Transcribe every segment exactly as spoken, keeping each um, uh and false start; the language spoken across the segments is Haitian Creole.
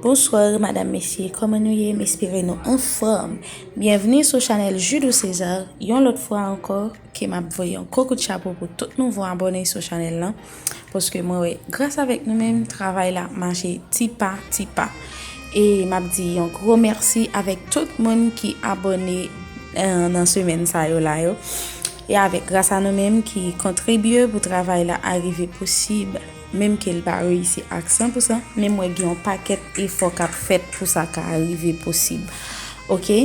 Bonswa, madam, mesye, kòman nou ye? M espere nou anfòm. Byenvni sou chanèl Judou César, yon lòt fwa ankò, ke m ap voye yon gwo kout chapo pou tout nouvo abòne sou chanèl lan, paske mwen wè, gras avèk nou menm, travay la ap mache ti pa, ti pa. E m ap di yon gwo mèsi avèk tout moun ki abòne, eh, nan semèn sa yo la yo. E avèk gras a nou menm ki kontribye pou travay la a rive posib. Menm ke l pa reyisi ak san pou san, men m wè gen yon pakèt efò k ap fèt pou sa ka rive posib. Oke?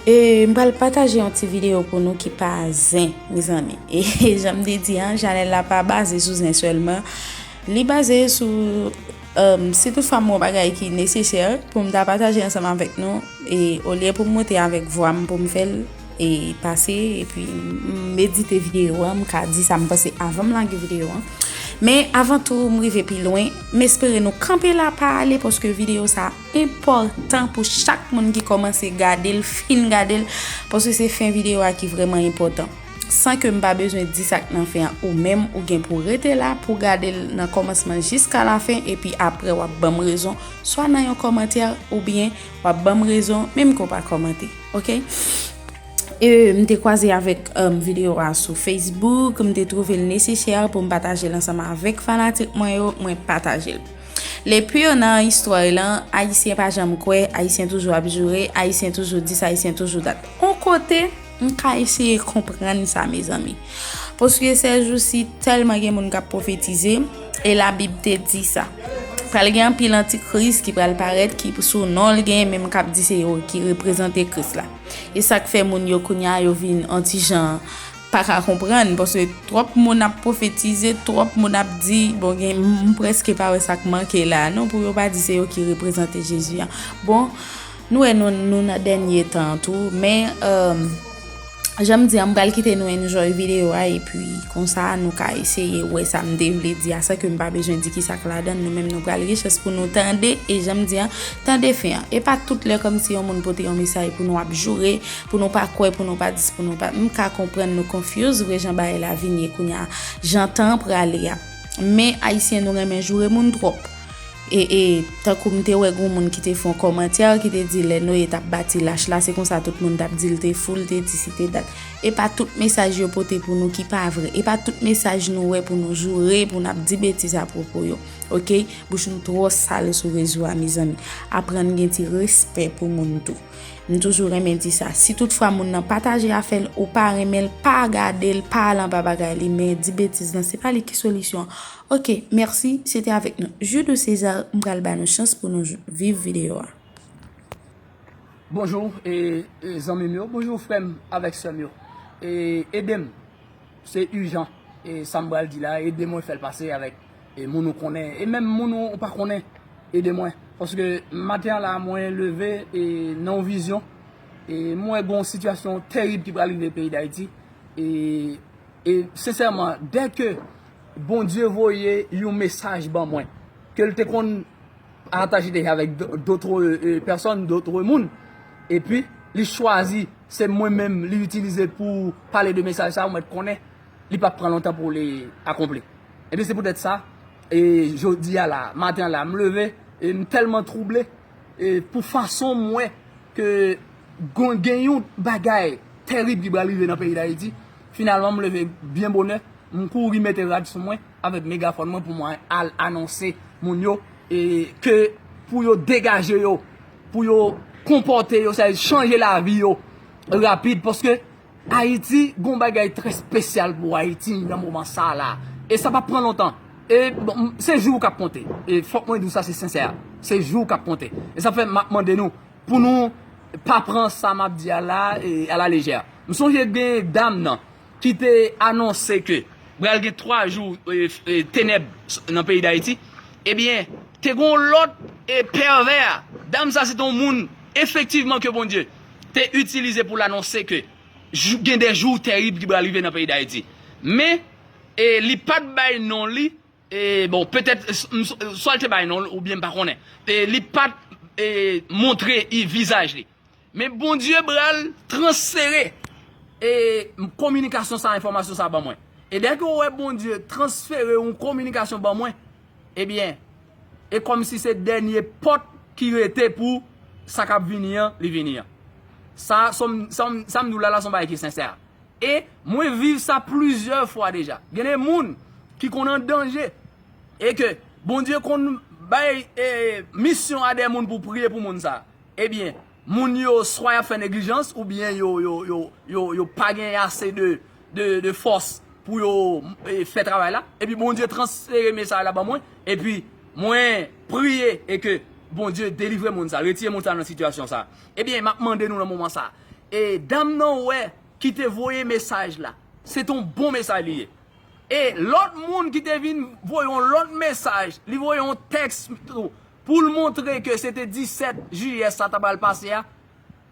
E m pral pataje yon ti videyo pou nou ki pa zen, mezanmi. E jan m te di an, chanèl la pa baze sou zen sèlman. Li baze sou, um, si toutfwa m wè yon bagay ki nesesè pou m ta pataje ansanm avèk nou, e olye pou m monte avèk vwa m pou m fè l, e pase, epi m medite videyo an, m ka di sa m panse avan m lage videyo an. Men avan tou, m rive pi lwen, m espere nou kanpe la pa ale, paske videyo sa enpòtan pou chak moun ki kòmanse gade l, fin gade l, paske se fen videyo a ki vrèman enpòtan. San ke m pa bezwen di sa k nan fen an, ou menm, ou gen pou rete la, pou gade l nan kòmansman jiska lafen, epi apre w ap ban m rezon, swa nan yon kòmantè, oubyen w ap ban m rezon, menm ke w pa kòmante, oke? E m te kwaze avèk, um, videyo a sou Facebook, m te twouve l nesesè pou m pataje l ansanm avèk fanatik mwen yo, mwen pataje l. Le pire nan istwa lan, Ayisyen pa janm kwè, Ayisyen toujou ap joure, Ayisyen toujou di sa, Ayisyen toujou dat. On kote, m ka eseye konprann sa, mezanmi. Paske sèjousi, tèlman gen moun k ap pwofetize, e Labib te di sa. Pral gen anpil antikris ki pral parèt, ki sou non l gen, menm k ap di se yo ki reprezante Kris la. E sa k fè moun yo kounye a yo vin on ti jan pa ka konprann, paske twòp moun ap pwofetize, twòp moun ap di, bon, gen, m, m prèske pa wè sa k manke la, non, pou yo pa di se yo ki reprezante Jezi a. Bon, nou wè nou, nou nan dènye tan an tou, men, um, jan m di an, m pral kite nou enjoy videyo a, epi konsa nou ka eseye wè sa m te vle di a, san ke m pa bezwen di ki sa k ladan l, nou menm nou pral gen chans pou nou tande, e jan m di an, tande fen an. E pa tout lè kòmsi yon moun pote yon mesaj pou nou ap joure, pou nou pa kwè, pou nou pa dis, pou nou pa, m ka konprann nou confuse, vre jan bagay la vin ye kounye a, jan tan an prale a. Men Ayisyen nou renmen joure moun twòp. E, e, tankou m te wè gon moun ki te fè yon kòmantè, ki te di lè Noye t ap bati lach la, se konsa tout moun t ap di l te fou, l te di si te dat. E pa tout mesaj yo pote pou nou ki pa vre. E pa tout mesaj nou wè pou nou joure, pou n ap di betiz apwopo yo. Oke? Bouch nou twò sal sou rezo a, mezanmi. Aprann gen ti respè pou moun tou. M toujou renmen di sa. Si toutfwa moun nan pataje afè l, ou pa renmen l, pa gade l, pa al anba bagay li, men di betiz lan, se pa li ki solisyon an. Oke, mèsi, se te avèk nou Judou César, m pral ba nou chans pou nou jou-, viv videyo a. Bonjou, e, e, zanmi m yo, bonjou frè m avèk sè m yo. E, ede m, se ijan, e, sa m pral di la, ede mwen fè l pase avèk, e, moun ou konnen, e menm moun ou, ou pa konnen, ede mwen. Paske maten an la, mwen leve, e, nan yon vizyon, e, mwen wè gon sitiyasyon terib ki pral rive peyi Dayiti, e, e, sensèman, dè ke Bondye voye yon mesaj ban mwen, ke l te konn pataje deja avèk d-, dotre, e, pèsòn, dotre moun, epi li chwazi, se mwen menm li itilize pou pale de mesaj sa, ou mèt konnen, li p ap pran lontan pou li akonpli. Epi se poutèt sa, e, jodi a la, maten an la, m leve, e m tèlman twouble, e, pou fason m wè ke gon-, gen yon bagay terib ki pral rive nan peyi Dayiti. Finalman, m leve byen bonè, m kouri mete rad sou mwen avèk megafòn mwen pou mwen al anonse moun yo, e, ke pou yo degaje yo, pou yo konpòte yo, sa chanje lavi yo rapid, paske Ayiti gon bagay trè espesyal pou Ayiti nan moman sa la. E sa p ap pran lontan. E bon, se jou k ap konte. E fòk mwen di w sa, se sensè. Se jou k ap konte. E sa fè m ap mande nou, pou nou pa pran sa m ap di a la, e, a la lejè. M sonje gen dam nan ki te anonse ke pral gen twa jou, e, e, tenèb nan peyi Dayiti. Ebyen, te gen yon lòt, e, pèvè. Dam sa se te yon moun, efektivman, ke Bondye te itilize pou l anonse ke jou, gen de jou terib ki pral rive nan peyi Dayiti. Men, e, li pa t bay non li, e, bon, petèt, s-, m-, swa l te bay non l, oubyen m pa konnen. E, li pa t, e, montre i vizaj li. Men Bondye pral transfere, e, kominikasyon sa, enfòmasyon sa ban mwen. E dèke w wè Bondye transfere yon kominikasyon ban mwen, ebyen, e kòmsi se dènye pòt ki rete pou sa k ap vini an, li vini an. Sa, sa m, sa m, sa m di w la, la se yon bagay ki sensè. E mwen viv sa plizyè fwa deja. Gen de moun ki konn an danje e ke Bondye konn bay e, misyon a de moun pou priye pou moun sa. Ebyen, moun yo swa y ap fè neglijans oubyen yo, yo, yo, yo, yo pa gen ase de, de, de fòs pou yo e, fè travay la. Epi Bondye transfere mesaj la ban mwen. Epi mwen priye e ke Bondye delivre moun sa, retire moun sa nan sitiyasyon sa. Ebyen, m ap mande nou nan moman sa. E dam nan wè ki te voye mesaj la. Se t on bon mesaj li ye. E lòt moun ki te vin voye yon lòt mesaj, li voye yon tèks tou, pou l montre ke se te disèt jiyè sa ta pral pase a,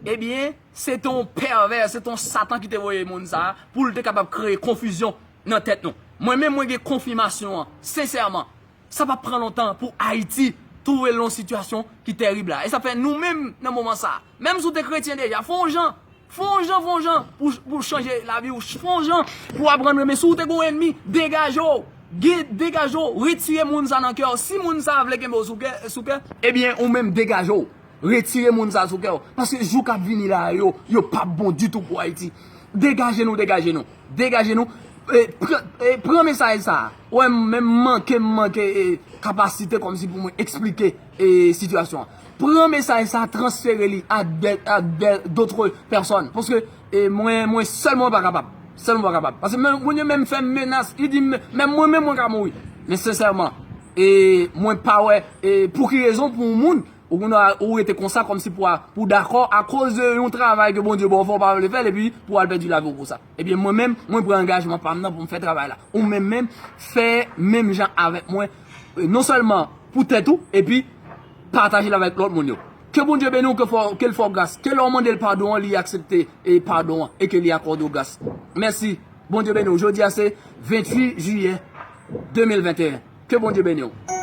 ebyen, se t on pèvè, se t on satan ki te voye moun sa a, pou l te kapab kreye konfizyon nan tèt nou. Mwen menm, mwen gen konfimasyon an, sensèman. Sa p ap pran lontan pou Ayiti twouve l nan yon sitiyasyon ki tèrib la. E sa fè nou menm nan moman sa a, menm si w te kretyen deja, fè yon jan, fè yon jan, fè yon jan pou, pou chanje lavi w, fè yon jan pou aprann renmen. Si w te gen yon ènmi, degaje w. Gen, degaje w, retire moun sa nan kè w. Si moun sa vle kenbe w sou kè, sou kè, ebyen, ou menm degaje w. Retire moun sa sou kè w. Paske jou k ap vini la a yo, yo p ap bon ditou pou Ayiti. Degaje nou, degaje nou. Degaje nou. E, pran, e, pran mesaj sa a. Wè, m menm manke, m manke e, kapasite kòmsi pou mwen eksplike e, sitiyasyon an. Pran mesaj sa a, transfere li a de, a de, d'autres personnes. Paske e, mwen, mwen sèl mwen pa kapab. Sèl mwen pa kapab. Paske men, moun yo menm fè m menas. Li di m, menm mwen menm mwen ka mouri. Men sensèman, e, mwen pa wè e, pou ki rezon pou yon moun ou konn ou rete konsa kòmsi pou, pou dakò akoz de yon travay ke Bondye ba w fè, ou pa vle fè l, epi pou w al pèdi lavi w pou sa. Ebyen, mwen menm, mwen pran angajman pa m nan pou m fè travay la. Ou menm menm, fè menm jan avèk mwen, e, non sèlman pou tèt ou, epi pataje l avèk lòt moun yo. Ke Bondye beni w, ke fè w, ke l fè w gras. Ke lè w mande l padon an, li aksepte e padon an, e ke li akòde w gras. Mèsi. Bondye beni w. Jodi a se venntuit jiyè de mil venteyen. Ke Bondye beni w.